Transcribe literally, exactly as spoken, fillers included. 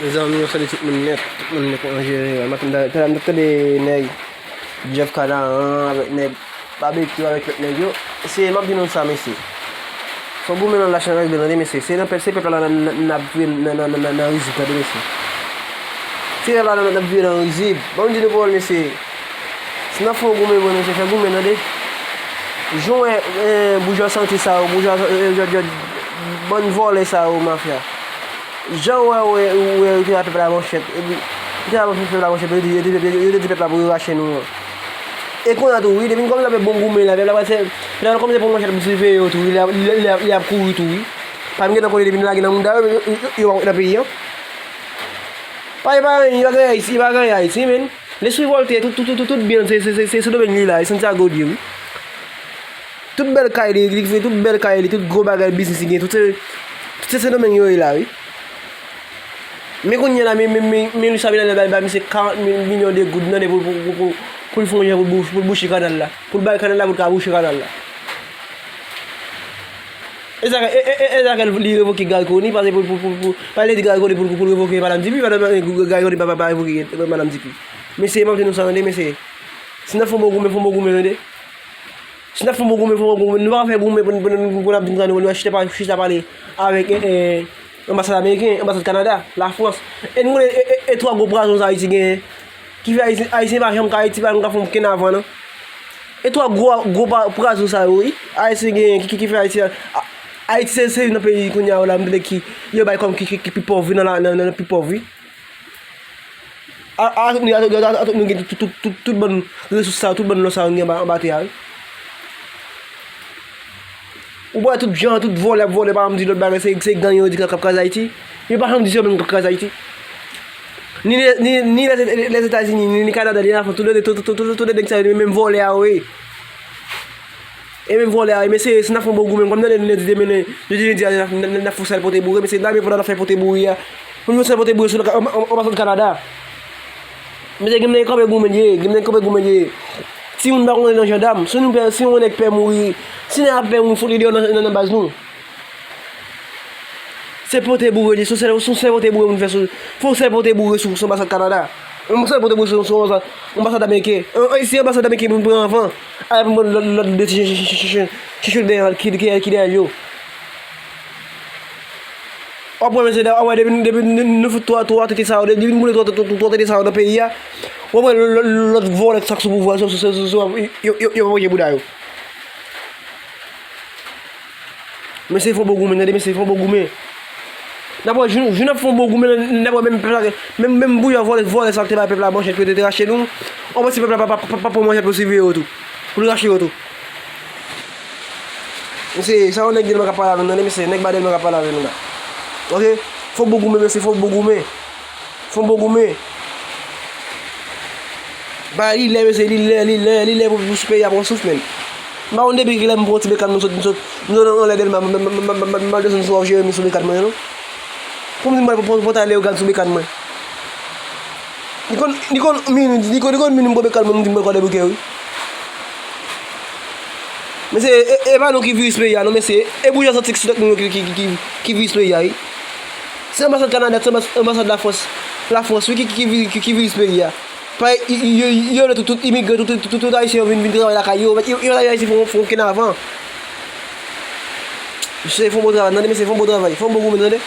Mezanmi, yon salut tout moun nèt, tout moun nèt an jeneral. Maten talè m t ap tande nèg Jeff Kanaran avèk nèg Babekyou avèk lòt nèg yo. Se, m ap di nou sa, mesye. Fò goumen nan lach nan regle, tande, mesye. Se nan pèp, se pèp la n ap viv nan, nan, nan, nan, nan rizib, tande, mesye. Se pèp la n ap viv nan rizib. Ban m di nou pawòl, mesye. Si n ap fè yon goumen vre, mesye, fè goumen, tande. Jan w wè, eh, boujwa santi sa yo, boujwa, eh, jòt, jòt, bann vòlè sa yo, mafya. Jan w wè, wè, wè, yo te ba pèp la manchèt, epi, yo te ba pèp la manchèt, yo te, yo te, yo te di pèp la pou yo rache nou an. E kounye a tou, wi, depi n kòmanse ap fè bon goumen la, pèp la pral fè, pèp la pral kòmanse pran manchèt pou siveye yo tou, wi, li ap, li, li, li ap kouri tou, wi. Paske m gentan konnen depi nou lage nan mouda yo, yo, yo, yo, yo pa nan peyi an. Pa, yo pa, yo pa gen Ayiti, yo pa gen Ayiti, men. Lespri vòlte, tout, tout, tout, tout, tout byen, se, se, se, se Sendomeng li la, e Santiago di, wi. Tout bèl kay li, li fè tout bèl kay li, tout gwo bagay biznis li gen, tout se, tout se Sendomeng yo ye la, wi. Men kounye a la, men, men, men, men Luis Abinader bay, bay misye karant mil milyon de goud nan pou, pou, pou, pou, pou l fè yon jan pou l bou-, pou l bouche kanal la. Pou l bay kanal la, pou l ka bouche kanal la. E sa, e, e, e, e sa ke li revoke Garry Conille, paske pou, pou, pou, pou, pa li di Garry Conille pou, pou, pou l revoke Madanm Dupuy, Madanm, e, Garry Conille pa, pa, pa revoke Madanm Dupuy. Mesye, m ap di nou sa, tande, mesye. Si n ap fè yon bon goumen, fè yon bon goumen, tande. Si n ap fè yon bon goumen, fè yon bon goumen. Nou pa ka fè goumen pou, pou, pou, pou n ap vin tann nou, nou chita pa, chita pale avèk, e, e, anbasad ameriken, anbasad Kanada, Lafrans. E nou konnen, e, e, e twa gwo pwazon sa Ayiti genyen. Ki fè Ayisyen, Ayisyen pa janm ka, Ayiti pa janm ka fè okenn avan, non. E twa gwo, gwo pa, pwazon sa yo, wi. Ayisyen genyen, ki, ki, ki fè Ayiti, a, Ayiti se, se youn nan peyi kounye a yo la, m tande ki, yo bay kòm ki, ki, ki pi pòv, wi, nan la, nan, nan, nan pi pòv, wi. A, a, a tout nou, a, a, a, a tout nou gen tout, tout, tout, tout bann resous sa yo, tout bann lò sa yo gen anba, anba tè a, wi. Ou pa wè tout jan, tout vòlè ap vòlè, pa janm di lòt bagay, se, se gang yo di k ap, k ap kraze Ayiti. Yo pa janm di se yo menm k ap kraze Ayiti. Ni, ni, ni Lèzetazini, ni, ni Kanada, ni Lafrans, tout de, tout, tout, tout, tout de nèg sa yo, menm vòlè a yo ye. E menm vòlè a, mesye, si n ap fè yon bon goumen, kòm nan lè nou di demen, nou di, nou di, n ap, n ap, n ap fè yon sèl pote boure, mesye, n ap pran nan fè pote boure a. Pou nou fè pote boure sou anbasad Kanada. Mesye, gen nèg kanpe goumen ye, gen nèg kanpe goumen ye. Timoun pa konn nan jandam, si nou pè, si yon nèg pè mouri, si nèg ap pè mouri, fout li deyò nan, nan, nan baz nou. Se pote boure li, se sèl, se sèl pote boure moun fè sou, fè yon sèl pote boure sou, sou anbasad Kanada. Yon sèl pote boure sou, sou anbasad, anbasad ameriken. An, an, si anbasad ameriken moun pran anvan, a pou lòt, lòt de ti chen, chen, chen, chen, chen, chen dèyè ki, ki, ki dèyè yo. W ap wè, mesye, w ap wè, depi, depi nou, nou fout twa, twa tete sa yo, depi nou boule twa, twa, twa, twa tete sa yo nan peyi a, w ap wè lòt, lòt, lòt vòlè k ap sou pouvwa, sou, sou, sou, sou, yo, yo, yo, yo, yo, bouda yo. Mesye, fò bon goumen, tande, mesye, fò bon goumen. N ap wè, jou, jou n ap fè yon bon goumen, n ap wè menm pèp la, menm, menm boujwa vòlè, vòlè sa k te bay pèp la manchèt pou yo te, te rache nou. Ou panse pèp la pa, pa, pa, pa pran manchèt pou siveye yo tou, pou l rache yo tou. Mesye, sa yon nèg Dèlma k ap pale avè nou, tande, mesye, nèg ba Dèlma k ap pale avè nou la. Oke? Fò bon goumen, mesye, fò bon goumen. Fò bon goumen. Ba, li lè, mesye, li lè, li lè, li lè pou, pou sou peyi a pran souf, menm. M pa konn depi kilè m pran ti bekàn, m sot, m sot, m sot anlè Dèlma, m, m, m al desann sou wòf Jeremi sou bekàn mwen, non. Pou m di m pral pran, pran, pran ale Leyogàn sou bekàn mwen. Li konn, li konn min, li konn, li konn min m pran bekàn mwen, m di m pral kòde bouke, wi. Mesye, e, e pa nou ki viris peyi a, non, mesye. E boujwa santi ki sou tèt nou ki, ki, ki, ki, ki viris peyi a, wi. Se anbasad Kanada, se anbas-, anbasad Lafrans, Lafrans, wi, ki, ki, ki, ki, ki viris peyi a. Pa, y-, y-, y-, yo, yo, tout, tout imigre, tout, tout, tout, tout Ayisyen yo vin, vin travay lakay yo. Yo, yo, Ayisyen fè, fè okenn avan. Se fè yon bon travay, tande, mesye, fè yon bon travay, fè yon bon goumen, tande.